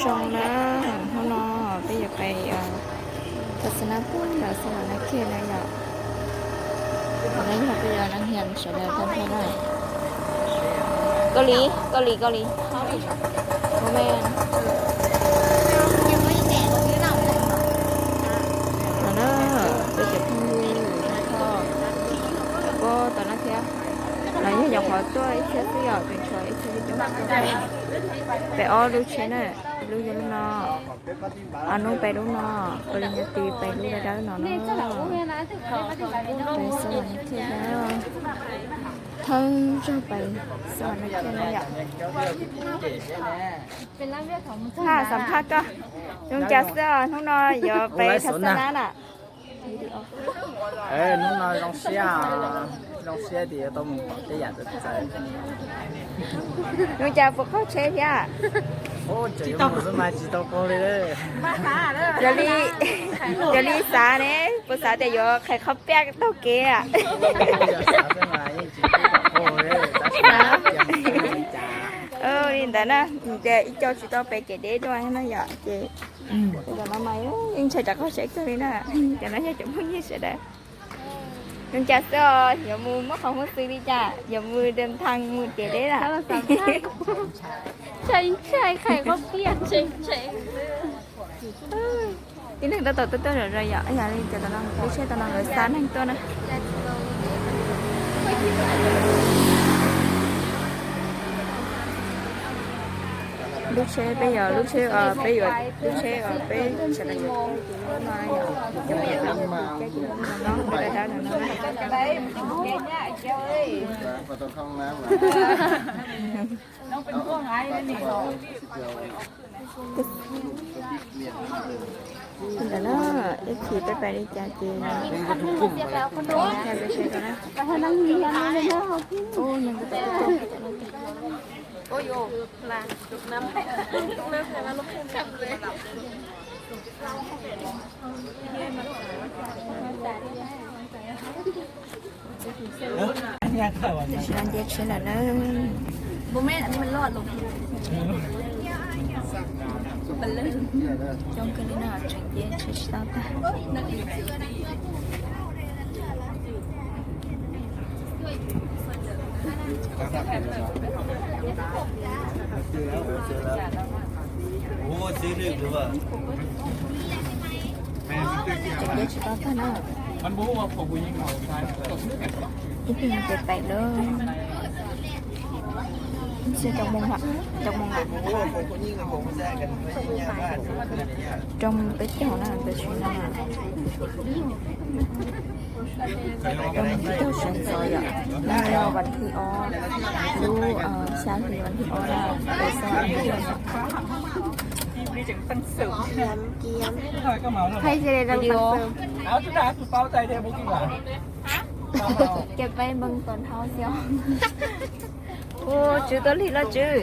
Zoo na, hnub no peb yuav pais thaj xab nab puag ntawm Xab Vam Nab Khej na yom. Qhov no yog peb yuav nab hias sawv daws tag nrho na. Kau Lis, Kau Lis, Kau Lis. Ua me no na, peb cov phooj ywg tag nrho, peb tau na thiab. Los yog nyuam qhuav tuaj ib txhiab xwb yom, tseem tshuav ib txhiab coob coob. Peb ob lub tsheb na, lub yog lub no, ob hnub peb lub no, ua li nyuag ti peb lub dawb dawb no na. Peb Xab Vam Nab Khej na, thawj zaug peb Xab Vam Nab Khej na yom. Ha, xam phaj koj, zoo cas xwb os, hnub no yuav peb thaj xab nab na. Hnub no zoo siab, zoo siab tias yuav tau mus pom tej yam txawv txawv. Zoo cas puas qaug tsheb thiab? Tsis tau qaug li. Yog li xav ne, puas xav tias yuav qhais qhov piaj taug kev a? Li ntawd na, ces ib co tsis tau pem kev deb dua na yom, ces cov no mas yeej ntshai tsam qaug tsheb kawg li na. Cov no yog cov phooj ywg sawv daws. Zoo cas xwb os, yuav mus muab qhov muag xwb li cas, yuav mus de thaj mus kev deb lawm. Ntshai ntshai qhais qhov piaj ntshai ntshai. Tib neeg tab tom tuaj tuaj zom zaws yom, yog li cas lub tsheb tau no lawv xa neeg tuaj na. Lub tsheb peb yog lub tsheb, peb yuav lub tsheb peb sawv daws yuav no yom. Ntawm no ib chim peb pais li cas ces Tam sim no nce tsheb lawm na. Coob kawg li no tseem nce tsheb tsis tau tag. Tseem nce tsis tau tag na. Ib pliag ces pais lawm. Ib pliag cov moo, cov moo na. Rau peb caug na, tam sim no na. Rau peb caug sawv ntxov yom. Hnub no yog vas thib ob, lub xya hli vas thib ob na, peb xab vas thib ob. Hais tias ces peb npee tom hau xyov. Ua, Tswv tuaj lig los Tswv.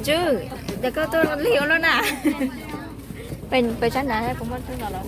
Tswv, ces koj tuaj lig ua luaj na. Peb sab nrad puas muaj tub no los?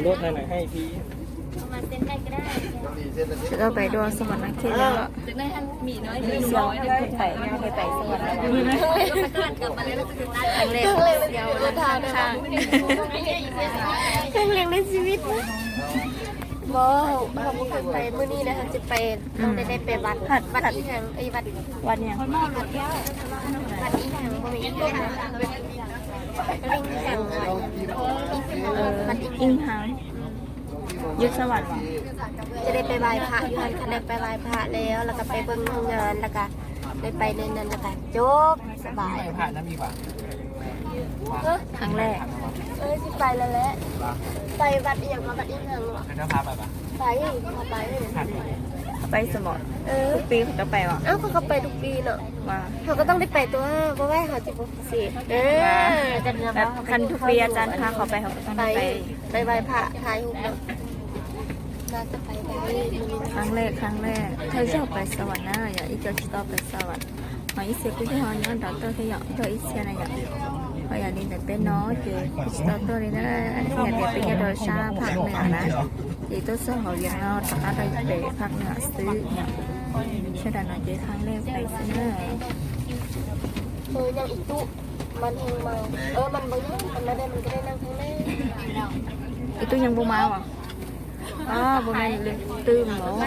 Lub no na, lub no na. Sawv daws pais dua xab vam nab khej no. Kheev lees, kheev lees li xi vib. Mog, hom mus kheev pais, muaj nij na, hom tsis pais, no de de pais vaj, vaj ib heev, vaj, vaj ib heev, vaj ib heev, vaj ib heev, vaj ib heev. Yus xab vam los? Ces de pais vais pham, yus hais kha de pais vais pham lawm, los koj pais pw nyob lawm koj, de pais nyob lawm koj, coob sab vais. Heev le. Tsis pais lawm le. Pais vaj ib heev, vaj ib heev. Pais, pais. ไปสมอ เออ ทุกปีเขาจะไปเหรอ เอ้า เขาก็ไปทุกปีเนาะ ว่า เขาก็ต้องได้ไปตัว เพราะว่าเขาจะบอกสิ เออ แบบคันทุกปีอาจารย์พาเขาไป เขาก็ต้องได้ไป ไป ไปไหว้พระ ถ่ายรูปเนาะ น่าจะไปได้ ครั้งแรก ครั้งแรก ถ้าชอบไปสวรรค์นะ อย่าอีกจะชอบไปสวรรค์ Ho ib txhia kuj yog nyob nram toj thiab yom, yog ib txhia na yom. Ho yog li ntawd peb no ces kuj tsis tau tuaj li na, yog tias peb nyob rau sab phaj nwam na, ces tuaj txog hauv yees no rov qab rau pem phaj nwam xwb yom. Sawv daws no ces thaj lej pais xwb na. Ib tug yeej npau mas os. Npau mas li twg mov.